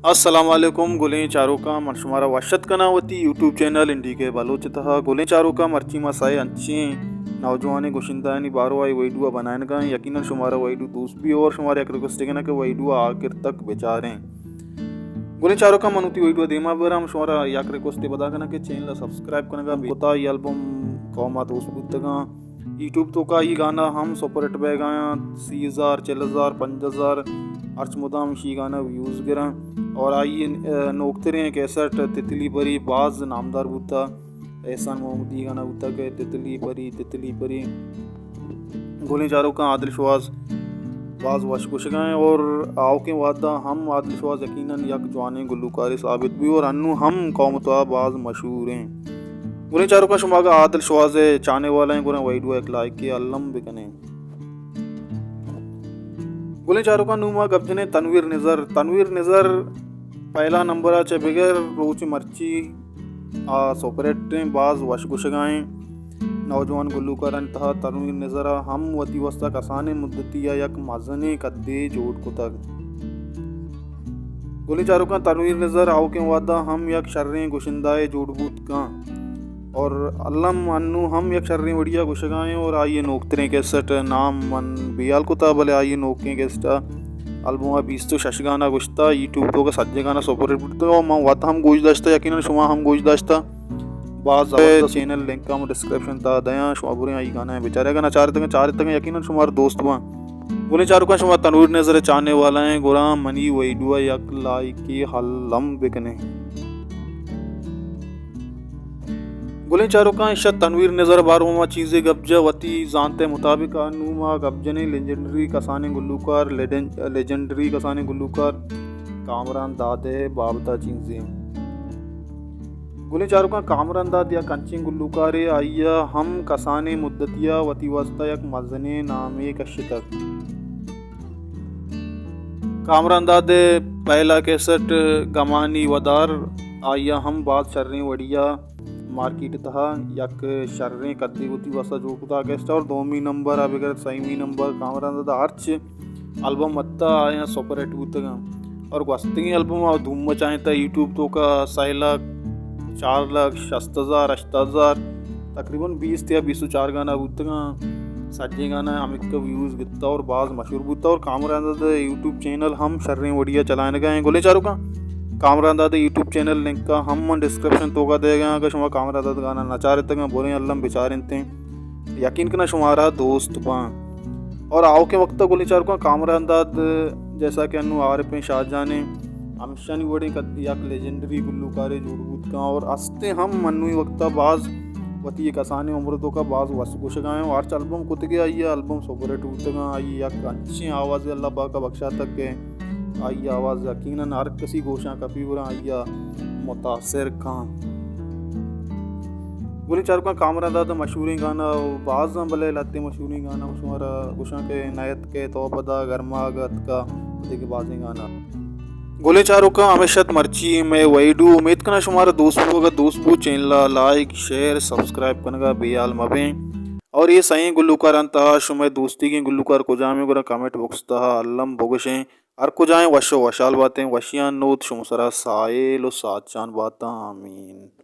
السلام علیکم گلیں چاروکاں، من شمارا وش اتک کناں وتی یوٹیوب چینل این ڈی کے بلوچ ءِ تہا۔ گلیں چاروکاں، مرچی ما سئے انچیں نوجوانیں گشندہانی باروا اے ویڈیو ءَ بنائینگا ایں۔ یقیناً شمارا ویڈیو دوست بی اور شمارا یک ریکویسٹ کناں کہ ویڈیو ءَ آخر تک بچاریں۔ گلیں چاروکاں، من وتی ویڈیو ءَ دیما براں، من شمارا یک ریکویسٹ بدا کناں کہ چینل ءَ سبسکرائب کنگا بے کتا۔ اے البم قوم ءَ دوست بوتگاں۔ یوٹیوب توکا اے گانا ہم سپر ہٹ بیگایاں، سی ہزار، چل ہزار، پنجاہ ہزار، ہرچ مدام اشی گانا ویوز گراں۔ اور آئی، اہ، نوکتریں کیسٹ تتلی پری باز نامدار بوتا۔ احسان محمدی گانا بوتا کہ تتلی پری، تتلی پری۔ گلیں چاروکاں، عادل شواز باز وش گوشگا ایں اور آؤکیں وہدا ہم عادل شواز یقیناً یک جوانیں گلوکارے ثابت بی اور انو ہم قوم ءِ تہا باز مشہور ایں۔ گلیں چاروکاں، شما اگاں عادل شواز ءِ چاہنے والا ایں، گڑا ویڈیو ءَ یک لائکے الم بکنیں۔ گلیں چاروکاں، نوں ما گپ جنیں تنویر نظر۔ تنویر نظر پہلا نمبر ءَ چہ بگر روچ مرچی آ سپر ہٹ ایں، باز وش گوشگا ایں۔ نوجوان گلوکارانی تہا تنویر نظر ءَ ہم وتی واسطہ کسانیں مدتی ءَ یک مزنیں کدے جوڑ کتگ۔ گلیں چاروکاں، تنویر نظر آؤکیں وہدا ہم یک شریں گشندہ ءَ جوڑ بوت کن اور الم انو ہم یک شریں وڑیا گوشگا ایں اور آئی ءِ نوکتریں کیسٹ ءِ نام من بیال کتا، بلے آئی ءِ نوکیں کیسٹ ءِ البم ءَ بیست و شش گانا گوشتا، یوٹیوب توکا سجیں گانا سپر ہٹ بوتگ اور من وت ہم گوش داشتا، یقیناً شما ہم گوش داشتا۔ باز زبردست۔ چینل لنک ہم ڈسکرپشن تہا دیاں، شما بریں آئی گانا بچارے، اگاں نہ چارتگاں، چارتگاں یقیناً شمارا دوست باں۔ گلیں چاروکاں، شما تنویر نظر ءِ چاہنے والا ایں، گڑا منی ویڈیو ءَ یک لائکے الم بکنیں۔ گلیں چاروکاں، ایشا تنویر نظر ءِ باروا ما چیزے گپ جا، وتی زانت ءِ مطابق انو ما گپ جنیں لیجنڈری کسانیں گلوکار، لیڈن-، لیجنڈری کسانیں گلوکار کامران داد ءِ بابت ءَ چیزے۔ گلیں چاروکاں، کامران داد یک انچیں گلوکارے، آئی ءَ ہم کسانیں مدتی ءَ وتی واسطہ یک مزنیں نامے کشتگ۔ کامران داد ءِ پہلا کیسٹ گمانی ودار، آئی ءَ ہم باز شریں وڑیا مارکیٹ ءِ تہا یک شریں کدے وتی واسطہ جوڑ کتا۔ کیسٹ اور دومی نمبر ءَ بگر سیمی نمبر کامران داد ءِ ہرچ البم اتہ آیاں سپر ہٹ بوتگاں۔ اور گوستگیں البم ءَ دھوم مچائینتہ، یوٹیوب توکا سئے لکھ، چار لکھ، شست ہزار، ہشتاد ہزار، تقریباً بیست یا بیست و چار گانا بوتگاں۔ سجیں گانا ہمکہ ویوز گتا اور باز مشہور بوتا اور کامران داد ءِ یوٹیوب چینل ہم شریں وڑیا چلائینگا ایں۔ گلیں چاروکاں، کامران داد ءِ یوٹیوب چینل لنک ءَ ہم من ڈسکرپشن توکا دیگا آں، اگاں شما کامران داد ءِ گانا نہ چارتگاں، بریں الم بچارنتیں۔ یقین کناں شمارا دوست باں۔ اور آؤکیں وقت ءَ گلیں چاروکاں، کامران داد جیسا کہ انو عارفیں شاہ جان ایں، ہمشانی وڑیں کد-، یک لیجنڈری گلوکارے جوڑ بوت کن اور استیں ہم انوی وقت ءَ باز وتی یک کسانیں عمر ءِ توکا باز وس گوشگا ایں۔ ہرچ البم کتگے آئی ءَ البم سپر ہٹ بوتگاں، آئی ءَ یک انچیں آوازے اللہ پاک ءَ بخشاتگ کہ آئی ءِ آواز یقیناً ہر کسی گوشاں کپی گڑا آئی ءَ متاثر کن۔ گلیں چاروکاں، کامران داد ءِ مشہوریں گانا و بازاں، بلے لہتیں مشہوریں گانا من شمارا گوشاں کہ نیت کہ تو پدا گرماگ اتکا، دگہ بازیں گانا۔ گلیں چاروکاں، ہمیش ات مرچی مئے ویڈیو۔ امید کناں شمارا دوست بو، اگاں دوست بو چینل ءَ لائک، شیئر، سبسکرائب کنگا بے حال مبیں۔ اور اے سئیں گلوکاراں تہا شمئے دوستیگیں گلوکار کجامیں، گڑا کمنٹ باکس تہا الم بگوشیں۔ ہر کجائیں وش و وشحال باتیں، وشیاں نود شمئے سرا ساہیل و ساچان باتاں۔ آمین۔